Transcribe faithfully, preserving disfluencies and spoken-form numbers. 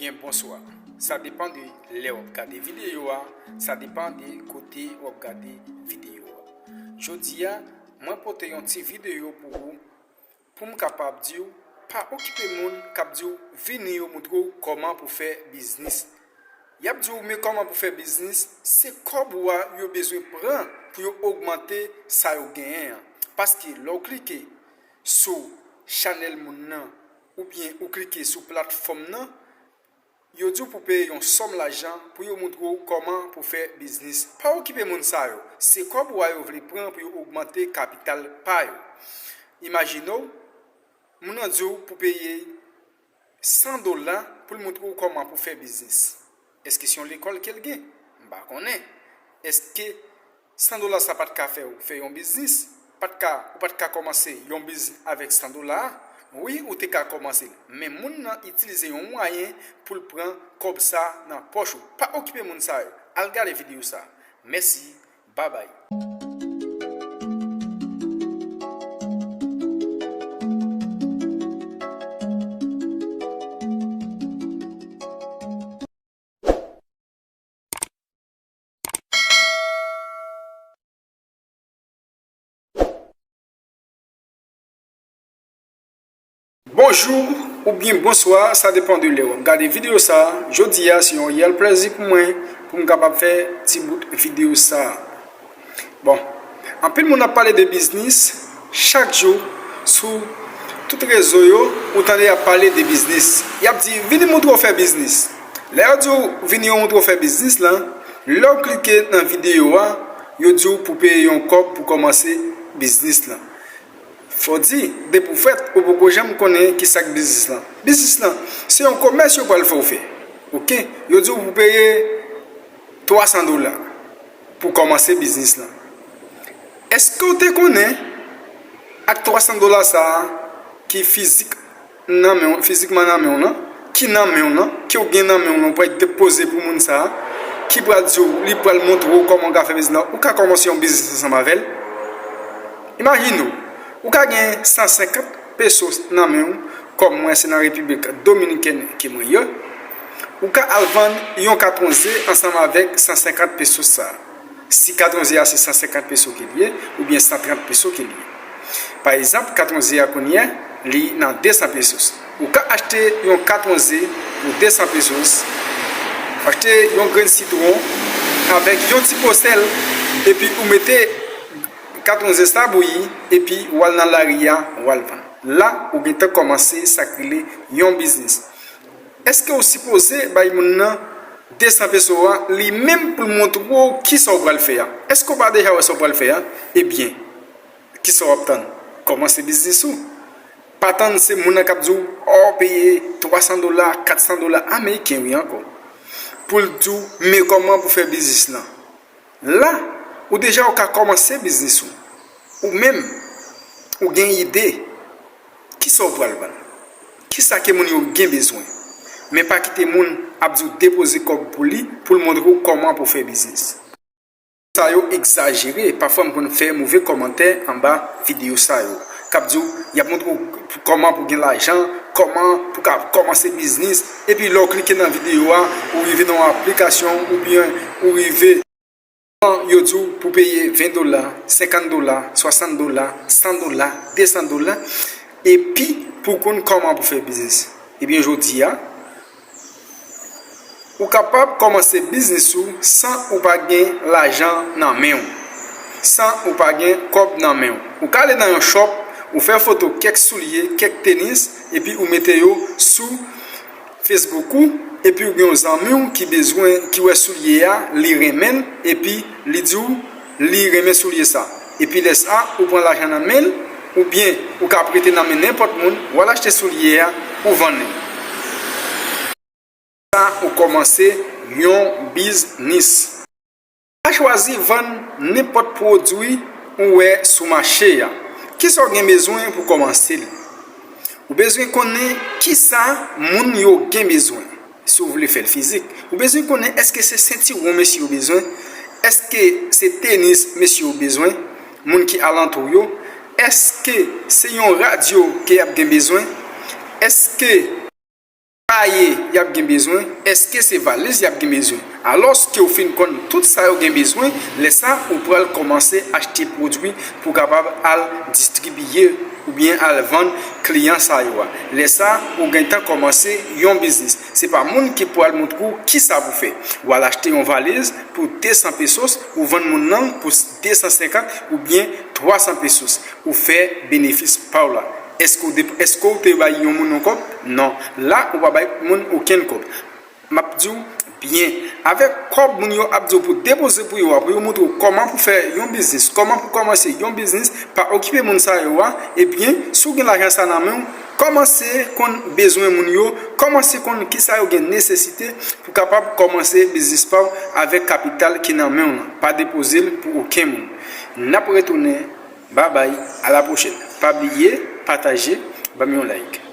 Byen, bonswa. Sa depann de lè w ap gade videyo a, sa depann de kote w ap gade videyo a. Jodi a, mwen pote yon ti videyo pou ou, pou m kapab di w, pa okipe moun k ap di w vini yo moutre w kòman pou fè biznis. Y ap di w men kòman pou fè biznis, se kòb ou a yo bezwen pran pou yo ogmante sa yo genyen an. Paske lè w klike sou chanèl moun nan, oubyen ou klike sou platfòm nan, yo di w pou peye yon sòm lajan pou yo moutre w kòman pou fè biznis. Pa okipe moun sa yo. Se kòb ou a yo vle pran pou yo ogmante kapital pa yo. Imajine w, moun nan di w pou peye san dola pou l moutre w kòman pou fè biznis. Èske se yon lekòl ke l gen? M pa konnen. Èske san dola sa pa t ka fè w fè yon biznis? Pa t ka, ou pa t ka kòmanse yon biznis avèk san dola a? Wi, ou te ka kòmanse l, men moun nan itilize yon mwayen pou l pran kòb sa nan pòch ou. Pa okipe moun sa yo. Al gade videyo sa. Mèsi. Babay. Bonjou oubyen bonswa, sa depann de lè w ap gade videyo sa a. Jodi a, se yon reyèl plèzi pou mwen pou m kapab fè ti bout videyo sa a. Bon, anpil moun ap pale de biznis chak jou sou tout rezo yo, ou tande y ap pale de biznis. Y ap di, "Vini moutre w fè biznis." Lè yo di w, "Vini yo moutre w fè biznis" lan, lè w klike nan videyo a, yo di w pou peye yon kòb pou kòmanse biznis lan. Fò di, depi w fèt, ou poko janm konnen ki sa k biznis lan. Biznis lan, se yon komès yo pral fè w fè. Oke? Yo di w pou peye twa san dola pou kòmanse biznis lan. Èske w te konnen ak twa san dola sa a ki fizik nan men w, fizikman nan men w lan, ki nan men w lan, ke w gen nan men w lan, ou pral depoze pou moun sa a, ki pral di w, li pral montre w kòman w ka fè biznis lan, ou ka kòmanse yon biznis ansanm avè l? Imajine w, ou ka gen san senkant pesos nan men w, kòm mwen se nan Repiblik Dominikèn ke mwen ye, ou ka al vann yon katwon ze ansanm avèk san senkant pesos sa a. Si katwon ze a se san senkant peso ke l ye, oubyen san trant peso ke l ye. Pa egzanp, katwon ze a kounye a, li nan de san pesos. Ou ka achte yon katwon ze pou de san pesos, achte yon grenn sitwon avèk yon ti po sèl, epi ou mete katwon ze sa bouyi, epi w al nan lari a, w al vann. La, ou gentan kòmanse sa k rele yon biznis. Èske w sipoze bay moun nan de san peso a, li menm pou l montre w kisa w pral fè a? Èske w pa deja wè sa w pral fè a? Ebyen, kisa w ap tann? Kòmanse biznis ou. Pa tann se moun nan k ap di w, o, peye twa san dola, kat san dola ameriken, wi, ankò, pou l di w men kòman pou fè biznis lan. La, ou deja ou ka kòmanse biznis ou. Ou menm, ou gen ide. Kisa w pral vann? Kisa ke moun yo gen bezwen? Men pa kite moun ap di w depoze kòb pou li, pou l montre w kòman pou fè biznis. Sa yo egzajere, pafwa m konn fè move kòmantè anba videyo sa yo. K ap di w, y ap montre w kòman pou gen lajan, kòman pou ka kòmanse biznis, epi lè w klike nan videyo a, ou rive nan yon aplikasyon, oubyen ou rive yo di w pou peye ven dola, senkant dola, swasant dola, san dola, de san dola, epi pou w konn kòman pou fè biznis. Ebyen, jodi a, ou kapab kòmanse biznis ou san ou pa gen lajan nan men w, san ou pa gen kòb nan men w. Ou ka ale nan yon shop, ou fè foto kèk soulye, kèk tenis, epi ou mete yo sou Facebook ou, epi ou gen yon zanmi w ki bezwen, ki wè soulye a, li renmen l, epi li di w li renmen soulye sa. Epi lè sa, ou pran lajan nan men l, oubyen ou ka prete nan men nenpòt moun, w al achte soulye a, ou vann li. Sa, ou kòmanse yon biznis. Pa chwazi vann nenpòt pwodui ou wè sou mache a. Kisa w gen bezwen pou kòmanse l? Ou bezwen konnen kisa moun yo gen bezwen. Si w vle fè l fizik, ou bezwen konnen èske se sentiwon mesye yo bezwen? Èske se tenis mesye yo bezwen? Moun ki alantou yo? Èske se yon radyo ke y ap gen bezwen? Èske Kaye y ap gen bezwen? Èske se valiz y ap gen bezwen? Alòske w fin konn tout sa yo gen bezwen, lè sa ou pral kòmanse achte pwodui pou kapab al distribiye oubyen al vann kliyan sa yo a. Lè sa ou gentan kòmanse yon biznis. Se pa moun ki pral montre w kisa pou fè. W al achte yon valiz pou de san pesos, ou vann moun nan pou de san senkant oubyen twa san pesos. Ou fè benefis pa w la. Èske w te bay yon moun yon kòb? Non. La ou pa bay moun okenn kòb. M ap di w byen, avèk kòb moun yo ap di w pou depoze pou yo a, pou yo montre w kòman pou fè yon biznis, kòman pou kòmanse yon biznis, pa okipe moun sa yo a, ebyen, si w gen lajan sa nan men w, kòmanse konn bezwen moun yo, kòmanse konn kisa yo gen nesesite pou kapab kòmanse biznis pa w avèk kapital ki nan men w lan. Pa depoze l pou okenn moun. N ap retounen. Babay, a la pwochèn. Pa bliye pataje, ban m yon like.